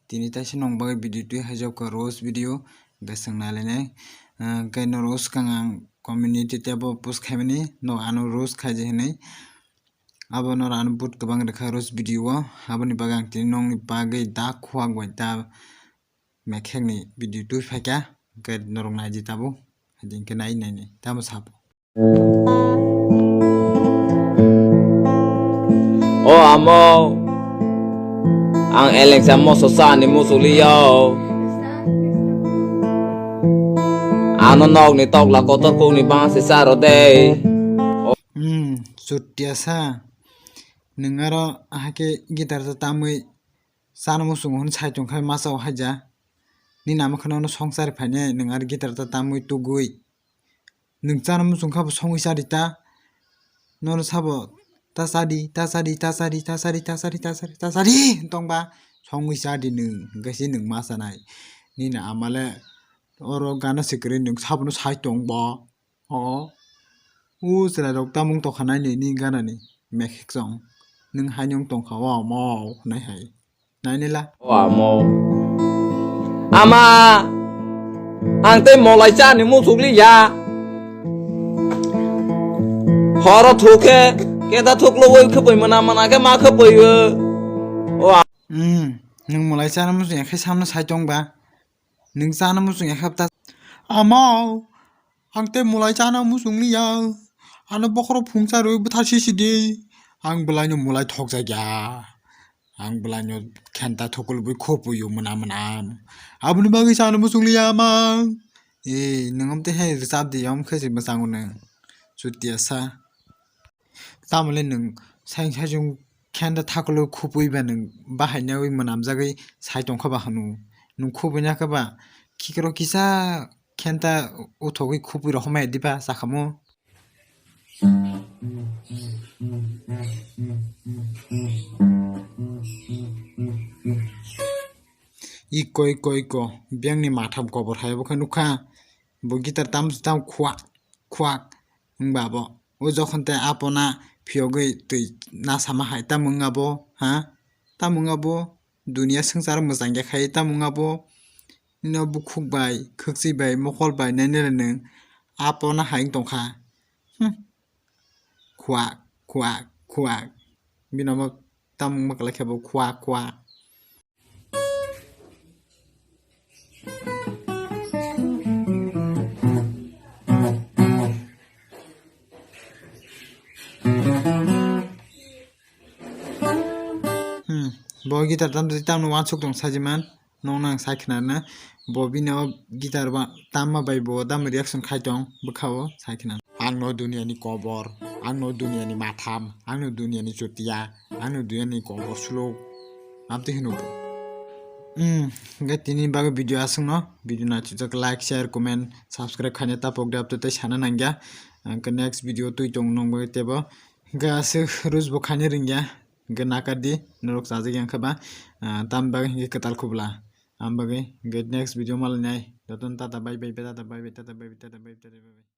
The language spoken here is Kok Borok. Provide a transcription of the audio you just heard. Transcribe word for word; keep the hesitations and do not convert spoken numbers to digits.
Tini taisa nong bagwi video twi haijak kha roast video, hwnkhe chwng nailainai. Ah, hwnkhe norok swkang ang community tab o post khaimani, no ano roast khaijak hinwi. Abo norok ano but kwbang rwkha roast video o, aboni bagwi ang tini nongni bagwi da khuak bai da mekhekni video twi phaikha, hwnkhe norok naidi tabuk, hadi hwnkhe nai nainai tamo sabo. O amo, ang elengsa moso sa ni musuliyo. Ano nokni tokla kotor kukni bangsi sa rode. Hmm, chutia sa. Nwng aro ahake guitar ta tamwi chana muchungo hwn sai tongkha masa o haija. Nini ama kheno no songchar phainai nwng aro guitar ta tamwi tugwi. Nwng chana muchung kha bo songwi chadi ta. Nono sabo ta chadi, ta chadi, ta chadi, ta chadi, ta chadi, ta chadi, ta chadi tongba songwi chadi nwng, hwnkhe se nwng ma chanai. Nini ama le oro gana se kwrwi nwng sabono sai tongbo. O, u chwrairok tamung tongkha nai nini ganani mekhek chong. Nwng haino wng tongkha o amo hwnwi hai. Nainila. O amo. Ama, ang tei molai chani muchukliya. Horo thukhe, keda thuklo oi khapoi mana mana khe ma khapoi o. O a- Hmm, nwng molai chana muchung ya khe samno sai tongba. Nwng chana muchung ya khe ta. Amo, ang tei molai chana muchungliya. Ano bokhorok phungcha rwi bwtha sisi di. Ang bwlaino molai thokjakya. Ang bwlaino khenta thukulwi khopui o mwnam mwnam. Aboni bagwi chana muchungliya mang. Ei, nwng amtwi hai rwchap di, yom khe se mwchango nwng. Chutia sa. Tamoni nwng sai sai chwng khenta thakulo khupui ba nwng bahai naiwi mwnamjagwi sai tongkha ba hwnwi. Nwng khupui nakha ba khikrok kisa khenta uthogwi khupui rok homai diba sakamo. Iko iko iko biyangni matham kobor hai obo khe nukha. Bo guitar tam tam khuak khuak wngba bo. O jokhon tei apona phiyogwi twi nasama hai tamo wngya bo, ha? Tamo wngya bo? Duniya swngchar mwchangya khai tamo wngya bo? Nini o bukhuk bai, khwkchwi bai, mokol bai nainai le nwng apona hai wng tongkha. Hmm. Khuak khuak khuak. Bini omo tamo wngma kwlai khe bo khuak khuak. Hmm, bo guitar tam twi tamno uansuk tong sajiman, nokno ang sai khna rwna. Bo bini o guitar ba tamma bai bo tamo reaction khai tong bwkha o sai khna. Ang no duniya ni kobor, ang no duniya ni matham, ang no duniya ni chutiya, ang no duniya ni kobor suluk. Amtwi hino bo. Hmm, hwnkhe tini bagwi video aswkno, video naisijak like, share, comment, subscribe khaina tapok de, apto tei sana nangya. Hwnkhe next video twi tong nong bagwi tebo. Hwnkhe aswk roast bo khaina ringya. Hwnkhe nakardi, norok chajak yang khe ba, ah, tam bagwi hwnkhe kwtal khubla. Am bagwi hwnkhe next video malainai. Jotono tata bye bye, tata bye bye, tata bye bye, tata bye bye, tata bye bye.